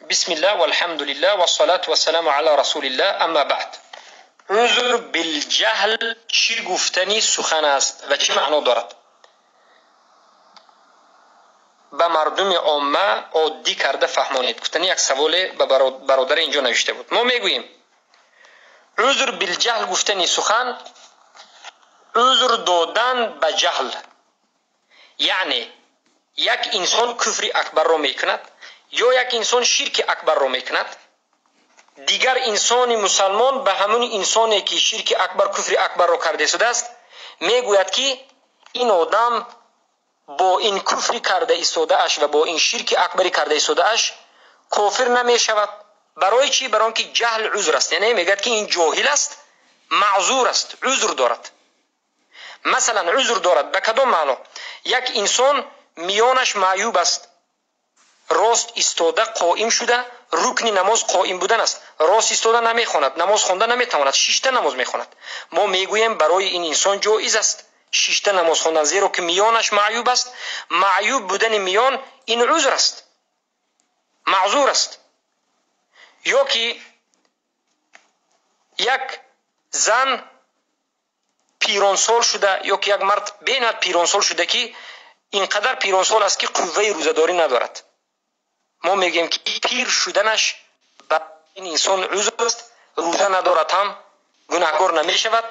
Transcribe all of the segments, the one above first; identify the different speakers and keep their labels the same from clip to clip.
Speaker 1: Бисмиллаҳ валҳамдулиллаҳ вассалату вассаламу ала расулиллаҳ, амма баъд. Узр билҷаҳл чӣ гуфтани сухан аст ва чӣ маъно дорад? Ба мардуми омма оддӣ карда фаҳмонед. Гуфтани як саволе ба бародаре инҷо навишта буд. Мо мегӯем узр билҷаҳл гуфтани сухан узр додан ба ҷаҳл, яъне як инсон куфри акбарро мекунад ё як инсон ширки акбарро мекунад, дигар инсони мусалмон ба ҳамон инсоне ки ширки акбар, куфри акбарро карда истодааст, мегӯяд ки ин одам бо ин куфри карда истодааш ва бо ин ширки акбари карда истодааш кофир намешавад. Барои чӣ? Барои он ки ҷаҳл узр аст. Яъне мегӯяд ки ин ҷоҳил аст, маъзур аст, узр дорад. Масалан, узр дорад ба кадом маъно? Як инсон миёнаш маъюб аст, рост истода қоим шуда, рукни намоз қоим будан аст, рост истода намехонад, намоз хонда наметавонад, шишта намоз мехонад. Мо мегӯем барои ин инсон ҷоиз аст шишта намоз хондан, зеро ки миёнаш маъюб аст. Маъюб будани миён ин узр аст, маъзур аст. Ё ки як зан пиронсол шуда, ё ки як мард бениҳоят пиронсол шуда, ки ин қадар пиронсол аст ки қувваи рӯзадорӣ надорад. Мо мегӯем ки пир шуданаш ба ин инсон узр аст, рӯза надорад ҳам гунаҳкор намешавад,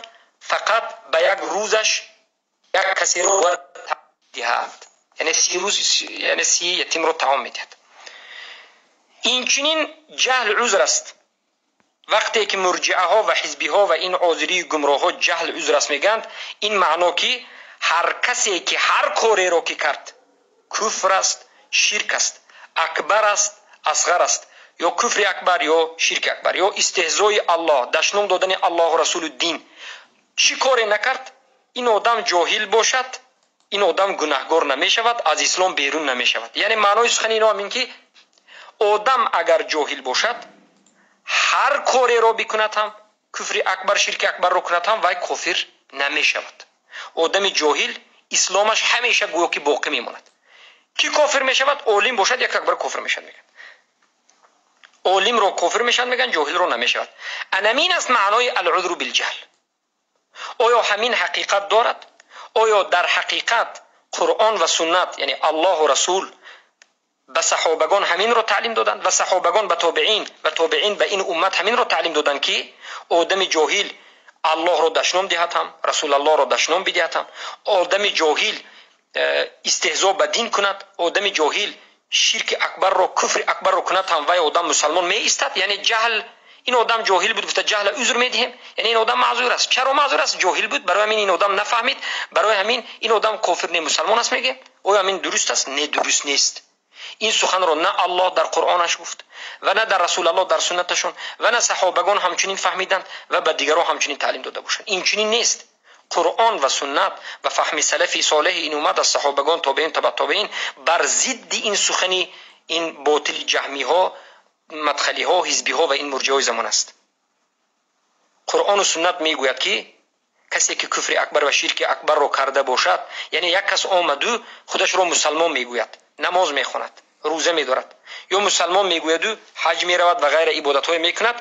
Speaker 1: фақат ба як рӯзаш як касеро бояд диҳад, яъне 30 рӯз, яъне 30 ятимро таом медиҳад. Инчунин ҷаҳл узр аст. Вақте ки мурҷиаҳо ва ҳизбиҳо ва ин озирии гумроҳҳо ҷаҳл узр аст мегӯянд, ин маъно ки ҳар касе ки ҳар кореро ки кард куфр аст, ширк аст, акбар аст, асғар аст, ё куфри акбар ё ширки акбар, ё истеҳзои Аллоҳ, дашном додани Аллоҳу расулу дин, чӣ коре накард, ин одам ҷоҳил бошад, ин одам гунаҳгор намешавад, аз ислом берун намешавад. Яъне маънои сухани ино ҳам ин ки одам агар ҷоҳил бошад, ҳар кореро бикунад ҳам, куфри акбар, ширки акбарро кунад ҳам, вай кофир намешавад. Одами ҷоҳил исломаш ҳамеша гӯё ки боқӣ мемонад. Кӣ кофир мешавад? Олим бошад, як акбар кофир мешавад, мегӯянд. Олимро кофир мешавад, мегӯянд, ҷоҳилро намешавад. Анамин аст маънои алъузру билҷаҳл. Оё ҳамин ҳақиқат дорад? Оё дар ҳақиқат Қуръон ва суннат, яъне Аллоҳу расул ба саҳобагон ҳаминро таълим доданд ва саҳобагон ба тобеин ва тобеин ба ин уммат ҳаминро таълим доданд ки одами ҷоҳил Аллоҳро дашном диҳад ҳам, расулаллоҳро дашном бидиҳад ҳам, одами ҷоҳил истеҳзо ба дин кунад, одами ҷоҳил ширки акбарро, куфри акбарро кунад ҳам, вай одам мусалмон меистад? Яъне ҷаҳл, ин одам ҷоҳил буд, гуфта ҷаҳла узр медиҳем, яъне ин одам маъзур аст. Чаро маъзур аст? Ҷоҳил буд, барои ҳамин ин одам нафаҳмид, барои ҳамин ин одам кофир не, мусалмон аст мегӯем. Оё ҳамин дуруст аст? Не, дуруст нест. Ин суханро на Аллоҳ дар Қуръонаш гуфт ва на дар расулаллоҳ дар суннаташон ва на саҳобагон ҳамчунин фаҳмиданд ва ба дигарон ҳамчунин таълим дода бошанд. Инчунин нест. Қуръон ва суннат ва фаҳми салафи солеҳи ин уммат аз саҳобагон, тобеин, табаъ тобеин бар зидди ин сухани ин ботили ҷаҳмиҳо, мадхалиҳо, ҳизбиҳо ва ин мурҷиҳои замон аст. Қуръону суннат мегӯяд ки касе ки куфри акбар ва ширки акбарро карда бошад, яъне як кас омаду худашро мусалмон мегӯяд, намоз мехонад, рӯза медорад, ё мусалмон мегӯяду ҳаҷ меравад ва ғайра ибодатҳое мекунад,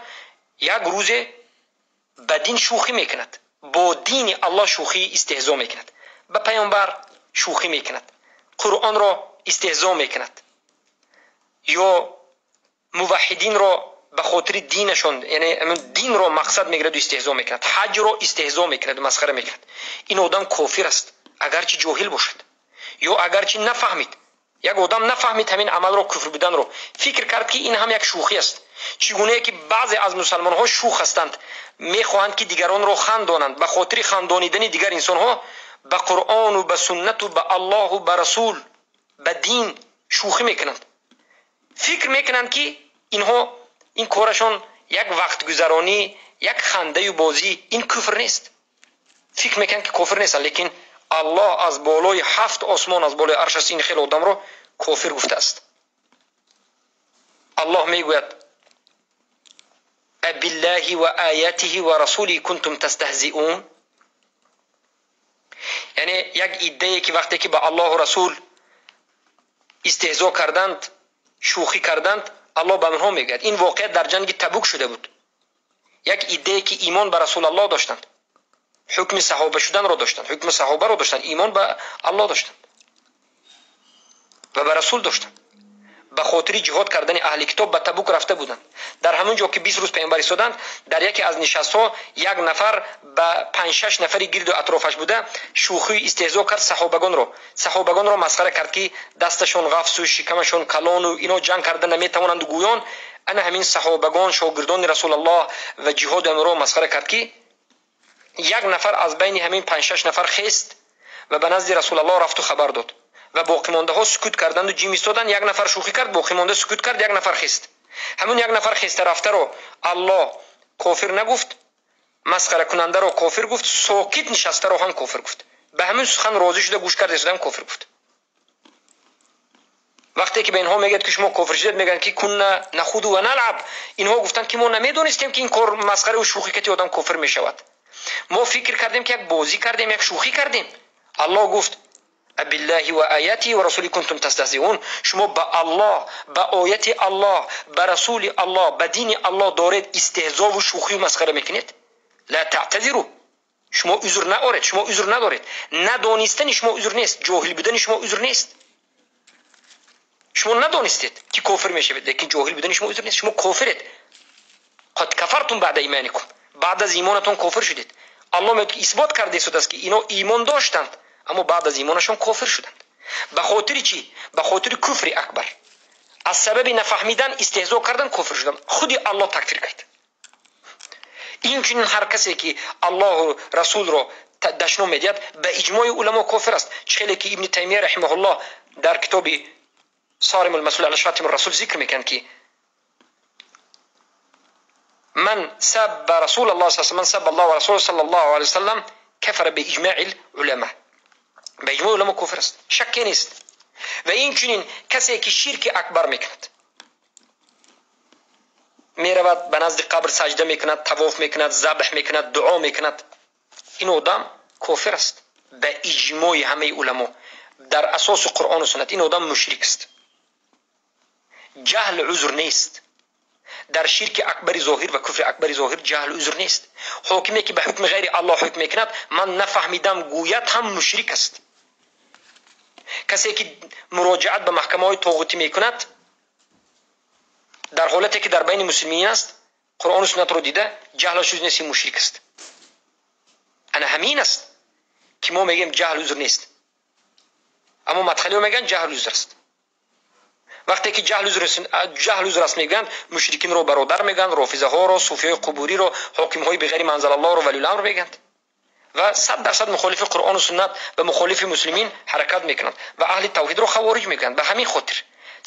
Speaker 1: як рӯзе ба дин шӯхӣ мекунад, бо дини Аллоҳ шӯхӣ истеҳзо мекунад, ба паёмбар шӯхӣ мекунад, Қуръонро истеҳзо мекунад, ё муваҳҳидинро ба хотири динашон, яъне динро мақсад мегираду истеҳзо мекунад, ҳаҷро истеҳзо мекунад, масхара мекунад, ин одам кофир аст, агарчи ҷоҳил бошад ё агарчи нафаҳмид. Як одам нафаҳмид ҳамин амалро, куфр буданро, фикр кард ки ин ҳам як шӯхӣ аст. Чӣ гунае ки баъзе аз мусалмонҳо шӯх ҳастанд, мехоҳанд ки дигаронро хандонанд, ба хотири хандонидани дигар инсонҳо ба Қуръону ба суннату ба Аллоҳу ба расул, ба дин шӯхӣ мекунанд. Фикр мекунанд ки инҳо ин корашон як вақтгузаронӣ, як хандаю бозӣ, ин куфр нест. Фикр мекунанд ки кофир нестанд, лекин Аллоҳ аз болои ҳафт осмон, аз болои арш аст, ин хел одамро кофир гуфтааст. Аллоҳ мегӯяд: абиллаҳи ва оятиҳи ва расулиҳи кунтум тастаҳзиун. Яъне як иддае ки вақте ки ба Аллоҳу расул истеҳзо карданд, шӯхӣ карданд, Аллоҳ ба онҳо мегӯяд. Ин воқеа дар ҷанги Табук шуда буд. Як иддае ки имон ба Расулаллоҳ доштанд, ҳукми саҳоба шуданро доштанд, ҳукми саҳобаро доштанд, имон ба Аллоҳ доштанд ва ба Расул доштанд. Ба хотири ҷиҳод кардани аҳли китоб ба Табук рафта буданд. Дар ҳамон ҷо ки 20 рӯз паёмбар истоданд, дар яке аз нишастҳо як нафар ба 5-6 нафари гирду атрофаш буда шӯхию истеҳзо кард саҳобагонро. Саҳобагонро масхара кард, ки дасташон ғафсу шикамашон калону ино ҷанг карда наметавонанд гӯён. Ана ҳамин саҳобагон, шогирдони Расулаллоҳ ва ҷиҳоди онро масхара кард, ки як нафар аз байни ҳамин 5-6 нафар хест ва ба назди Расулаллоҳ рафту хабар дод. Ва боқимондаҳо сукут карданду ҷим истоданд. Як нафар шӯхӣ кард, боқимонда сукут кард, як нафар хест. Ҳамун як нафар хеста рафтаро Аллоҳ кофир нагуфт, масхаракунандаро кофир гуфт, сокит нишастаро ҳам кофир гуфт. Ба ҳамин сухан розӣ шуда гӯш карда истода ҳам кофир гуфт. Вақте ки ба инҳо мегӯяд, ки шумо кофир шудед, мегӯянд, ки кунна нахуду ва налаб. Инҳо гуфтанд, ки мо намедонистем, ки ин кор масхараву шӯхӣ кати одам кофир мешавад. Мо фикр кардем, ки як бозӣ кардем, як шӯхӣ кардем. Аллоҳ гуфт: абиллаҳи ва оятиҳи ва расули кунтум тастаҳзиун. Шумо ба Аллоҳ, ба ояти Аллоҳ, ба расули Аллоҳ, ба дини Аллоҳ доред истеҳзову шӯхию масхара мекунед? Ла таътазиру. Шумо узр наоред, шумо узр надоред. Надонистани шумо узр нест, ҷоҳил будани шумо узр нест. Шумо надонистед, ки кофир мешавед, лекин ҷоҳил будани шумо узр нест. Шумо кофиред. Қад кафартум баъда иманикум. Баъд аз имонатон кофир шудед. Аллоҳ мегӯяд, ки исбот карда истодааст, ки ино имон доштанд, аммо баъд аз имонашон кофир шуданд. Ба хотири чӣ? Ба хотири куфри акбар. Аз сабаби нафаҳмидан, истеҳзо кардан кофир шуданд. Худи Аллоҳ такфир кард. Инчунин ҳар касе ки Аллоҳу расулро дашном медиҳад, ба иҷмои уламо кофир аст. Чӣ хеле ки Ибни Таймия раҳимаҳуллоҳ дар китоби Сарим алмасул ала шатим расул зикр мекунад, ки ман сабба расул аллоҳ, ман сабба аллоҳ ва расулаҳу саллаллоҳу алайҳи васаллам кафара бииҷмаи уламо. Ба иҷмои уламо кофир аст, шакке нест. Ва инчунин касе ки ширки акбар мекунад, меравад ба назди қабр саҷда мекунад, тавоф мекунад, забҳ мекунад, дуо мекунад, ин одам кофир аст ба иҷмои ҳамаи уламо. Дар асоси Қуръону суннат ин одам мушрик аст. Ҷаҳл узр нест. Дар ширки акбари зоҳир ва куфри акбари зоҳир ҷаҳл узр нест. Ҳокиме ки ба ҳукми ғайри Аллоҳ ҳукм мекунад, ман нафаҳмидам гӯяд, ҳам мушрик аст. Касе ки муроҷиат ба маҳкамаҳои тоғутӣ мекунад, дар ҳолате ки дар байни муслимин аст, Қуръону суннатро дида ҷаҳлаш узр нест, мушрик аст. Ана ҳамин аст, ки мо мегӯем ҷаҳл узр нест, аммо мадхалиҳо мегӯянд ҷаҳл узр аст. Вақте ки ҷаҳл узр аст мегӯянд, мушрикинро бародар мегӯянд, рофизаҳоро, суфиҳои қубуриро, ҳокимҳои беғайри манзалаллоҳро валиуламр мегӯянд ва 100% мухолифи Қуръону суннат ва мухолифи муслимин ҳаракат мекунанд ва аҳли тавҳидро хавориҷ мегӯянд. Ба ҳамин хотир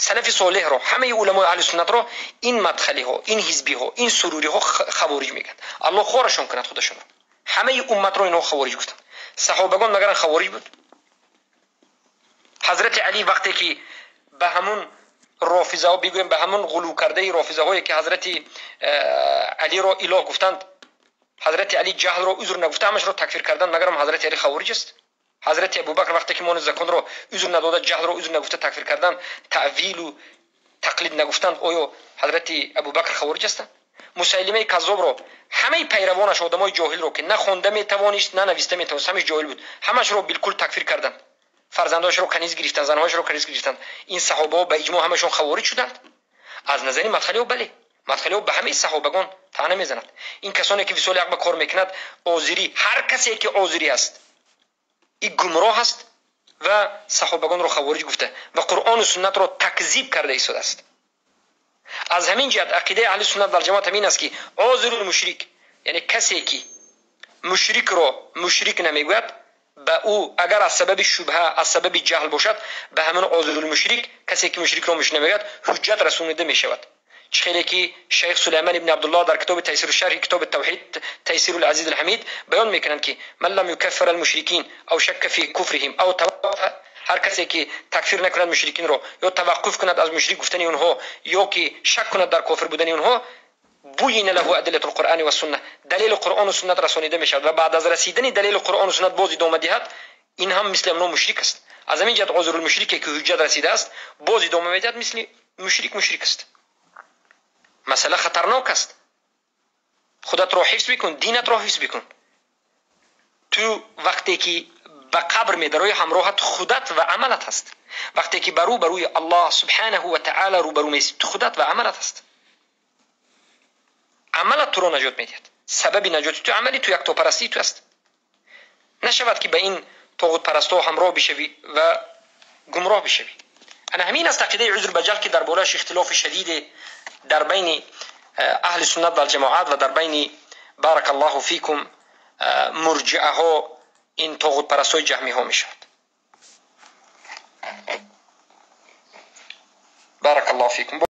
Speaker 1: салафи солеҳро, ҳамаи уламои аҳли суннатро ин мадхалиҳо, ин ҳизбиҳо, ин суруриҳо хавориҷ мегӯянд. Аллоҳ хорашон кунад худашонро. Ҳамаи умматро инҳо хавориҷ гуфтанд. Саҳобагон магаран хавориҷ буд? Ҳазрати Али вақте ки ба ҳамун рофизаҳо бигӯем, ба ҳамун ғулӯ кардаи рофизаҳое ки ҳазрати Алиро илоҳ гуфтанд, ҳазрати Али ҷаҳлро узр нагуфта ҳамашро такфир карданд, магарам ҳазрати Али хавориҷ аст? Ҳазрати Абубакр вақте ки мони законро узр надода, ҷаҳлро узр нагуфта такфир карданд, таъвилу тақлид нагуфтанд, оё ҳазрати Абубакр хавориҷ ҳастанд? Мусайлимаи каззобро ҳамаи пайравонаш, одамои ҷоҳилро, ки на хонда метавонист, на нависта метавонист, ҳамаш ҷоҳил буд, ҳамашро билкул такфир карданд, фарзандҳояшро каниз гирифтанд, занҳояшро каниз гирифтанд. Ин саҳобаҳо ба иҷмоъ ҳамашон хавориҷ шуданд? Аз назари мадхалиҳо бале, мадхалиҳо ба ҳамаи саҳобагон таъна мезанад. Ин касоне ки висоли ҳақ ба кор мекунад, озирӣ, ҳар касе ки озирӣ аст, и гумроҳ аст ва саҳобагонро хавориҷ гуфта ва Қуръону суннатро такзиб карда истодааст. Аз ҳамин ҷиҳат ақидаи аҳли суннат вал ҷамоат ҳамин аст, ки озирул мушрик, яъне касе ки мушрикро мушрик намегӯяд, ба ӯ агар аз сабаби шубҳа, аз сабаби ҷаҳл бошад, ба ҳамон озирул мушрик, касе ки мушрикро мушрик намегӯяд, ҳуҷҷат расонида мешавад. Чӣ хеле ки шайх Сулайман ибни Абдуллоҳ дар китоби Тайсиру шарҳи китоби тавҳид Тайсиру лазиз алҳамид баён мекунанд, ки ман лам юкаффир алмушрикин ав шакка фи куфрихим ав таваққафа, ҳар касе ки такфир накунад мушрикинро ё таваққуф кунад аз мушрик гуфтани онҳо ё ки шак кунад дар кофир будани онҳо, буйина лаҳу адиллату лқуръани вассунна, далели Қуръону суннат расонида мешавад ва баъд аз расидани далели Қуръону суннат боз идома диҳад, ин ҳам мисли амно мушрик аст. Аз ҳамин ҷиҳат озирулмушрике ки ҳуҷҷат расидааст, боз идома медиҳад, мисли мушрик мушрик аст. Масъала хатарнок аст. Худатро ҳифз бикун, динатро ҳифз бикун. Ту вақте ки ба қабр медароӣ, ҳамроҳат худат ва амалат ҳаст. Вақте ки ба рӯбарӯи Аллоҳ субҳанаҳу ва таъоло рӯбарӯ меистӣ, ту худат ва амалат ҳаст. Амалат туро наҷот медиҳад. Сабаби наҷоти ту амали ту, яктопарастии ту аст. Нашавад ки ба ин тоғутпарастҳо ҳамроҳ бишавӣ ва гумроҳ бишавӣ. Ана ҳамин аст ақидаи узр ба ҷаҳл, ки дар борааш ихтилофи шадиде дар байни аҳли суннат валҷамоат ва дар байни, баракаллоҳу фикум, мурҷиаҳо, ин тоғутпарастҳои ҷаҳмиҳо мешавад. Баракаллоҳу фикум.